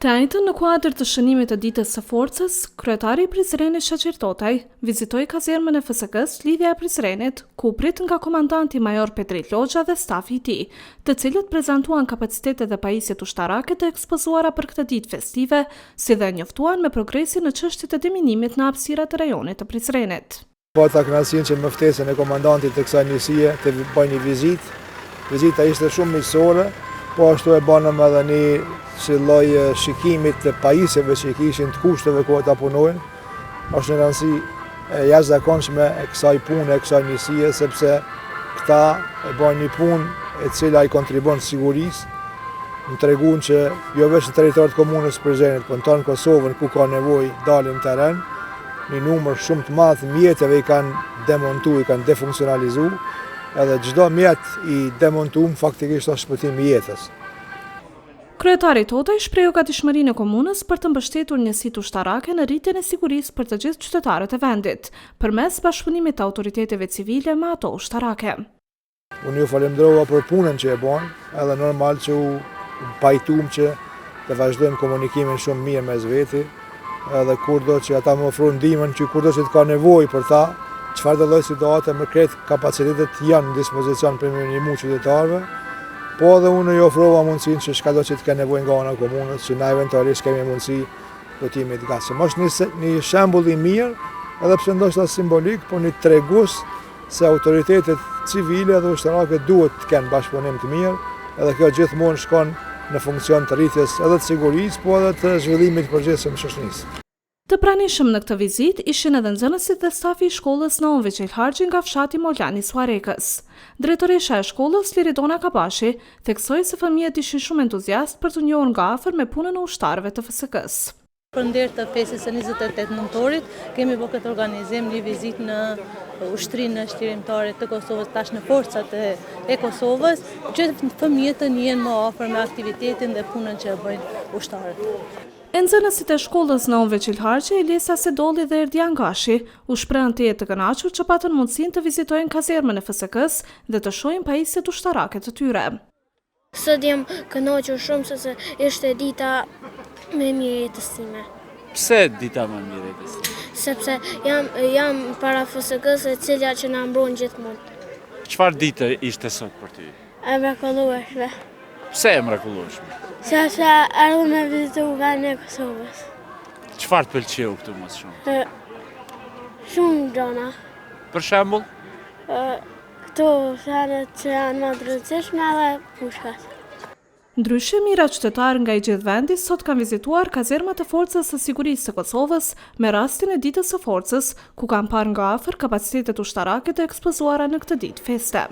Të enjten në kuadër të shënimit të Ditës së Forcës, kryetari i Prizrenit Shaqir Totaj vizitoi kazermën e FSK-së Lidhja e Prizrenit, ku u prit nga komandanti major Petrit Loxha dhe stafi i tij, të cilët prezantuan kapacitetet dhe pajisjet ushtarake të ekspozuara për këtë ditë festive, si dhe e njoftuan me progresin në çështjet e deminimit në hapësirat e rajonit të Prizrenit. Pata kënaqësinë që me ftesën e komandantit të kësaj njësie të bëj një vizitë. Vizita ishte shumë miqësore, po ashtu e banëm edhe një si lloj shikimit të pajisjeve që i kishin të kushteve ku ata punojnë. Është një rëndësi e jashtëzakonshme e kësaj pune, e kësaj njësie, sepse këta e bajnë një punë e cila i kontribon sigurisë, më tregun që jo veç në territor të komunës Prizrenit, po në tanë Kosovën ku ka nevojë dalin në terren, një numër shumë të madh mjeteve i kanë demontu, i kanë defunksionalizu, edhe çdo mjet i demontum faktikisht është shpëtim i jetës. Kryetari Totaj shprehu gatishmërinë e komunës për të mbështetur njësitë ushtarake në rritjen e sigurisë për të gjithë qytetarët e vendit, përmes bashkëpunimit të autoriteteve civile me ato ushtarake. Unë ju falënderova për punën që e bon, edhe normal që u pajtum që të vazhdojmë komunikimin shumë mirë mes veti, edhe kurdo që ata më ofrojnë ndihmën që kurdo që të ka nevojë për ta, çfarëdo lloj situate me krejt kapacitetet janë në dispozicion për me ndihmu qytetarëve, po edhe unë i ofrova mundësinë që çkado që të kenë nevojë nga ana e komunës, që na eventualisht kemi mundësi do të jemi të gatshëm. Është një, një shembull i mirë, edhe pse ndoshta simbolik, por një tregus se autoritetet civile dhe ushtarake duhet të kenë bashkëpunim të mirë, edhe kjo gjithmonë shkon në funksion të rritjes edhe të sigurisë, po edhe të zhvillimit të përgjithshëm të shoqërisë. Të pranishëm në këtë vizitë ishin edhe nxënësit dhe stafi i shkollës Naum Veqilharxhi nga fshati Molan i Suharekës. Drejtoresha e shkollës, Liridona Kabashi, theksoi se fëmijët ishin shumë entuziastë për t'u njohur nga afër me punën e ushtarëve të FSK-së. Për nder të festës së 28 nëntorit, kemi bërë këtë organizim, një vizitë në ushtrinë çlirimtare të Kosovës, tash në forcat e, e Kosovës, që fëmijët të njihen më afër me aktivitetin dhe punën që e bëjnë ushtarët. E nxënësit e shkollës Naum Veqilharxhi, Elisa Sedolli dhe Erdian Gashi, u shprehën tejet të kënaqur që patën mundësinë të vizitojnë kazermën e FSK-së dhe të shohin pajisjet ushtarake të tyre. Sot jam kënaqur shumë sepse ishte dita më e mirë e jetës sime. Pse dita më e mirë e jetës sime? Sepse jam jam para FSK-së e cila që na mbron gjithmonë. Çfarë dite ishte sot për ty? E mrekullueshme. Pse e mrekullueshme? Sepse erdhëm me vizitu vendin e Kosovës. Çfarë të pëlqeu këtu më shumë? Shumë gjona. Për shembull? Këto senet që janë më të rëndësishme edhe pushkat. Ndryshe, mijëra qytetarë nga i gjithë vendi sot kanë vizituar kazermat e Forcës së Sigurisë së Kosovës me rastin e Ditës së Forcës, ku kanë parë nga afër kapacitetet ushtarake të ekspozuara në këtë ditë feste.